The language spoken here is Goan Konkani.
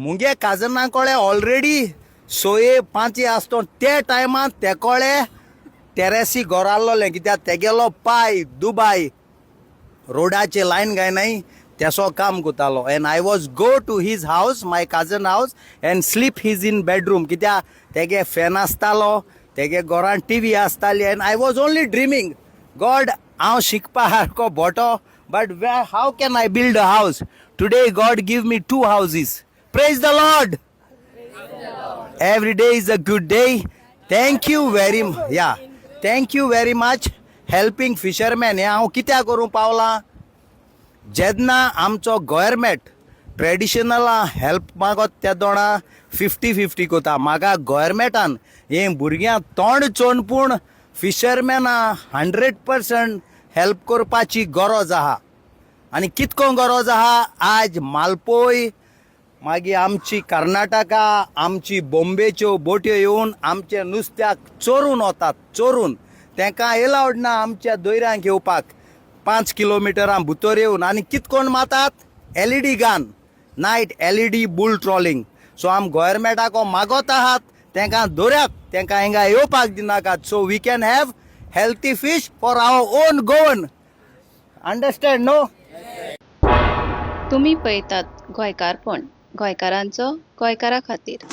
मुगे काजना कोडे ऑलरेडी सोये पांचे आसतो ते टायमार तेकोळे टेरेसी घोर आहलोलें, कित्याक तेगेलो पाय दुबाय रोडाचे लायन काय नाही तेसो काम करतालो. And I was go to his house, my cousin house, and sleep his in bedroom, कित्याक तेगे फॅन आसतालो, तेगे घरान टीव्ही आसताली. And I was only dreaming, God, हांव शिकपा सारको बोटो, but way how can I build a house? Today God give me two houses. Praise the Lord. Every day is a good day. Thank you very, yeah, thank you very much helping fishermen. हें हांव कित्याक करूंक पावलां? जेन्ना आमचो गोवोरमेंट ट्रेडिशनला हेल्प मागत तेदोणा 50-50 कोता. म्हाका गोवोरमेंटान हे भुरग्यांक तोंड चोवन पूण फिशरमॅना 100% हेल्प करपाची गरज आहा. आनी कितको गरज आहा, आज मालपोय, मागीर आमची कर्नाटका, आमची बॉम्बेच्यो बोट्यो येवन आमच्या नुस्त्याक चोरून वतात, चोरून. तेंकां एलावड ना आमच्या दोयऱ्यांक येवपाक 5 किलोमिटरां भितर येवन. आनी कितकोन मातात LED gun, night LED bull trawling. So आम गोवोरमेंटाक मागत आहात, तेंकां दवरात, तेंकां हिंगा येवपाक दिनाकात, so we can have healthy fish for our own Goan. Understand, no? तुमी पळयतात गोंयकारपण, गोंयकारांचो गोंयकारा खातीर.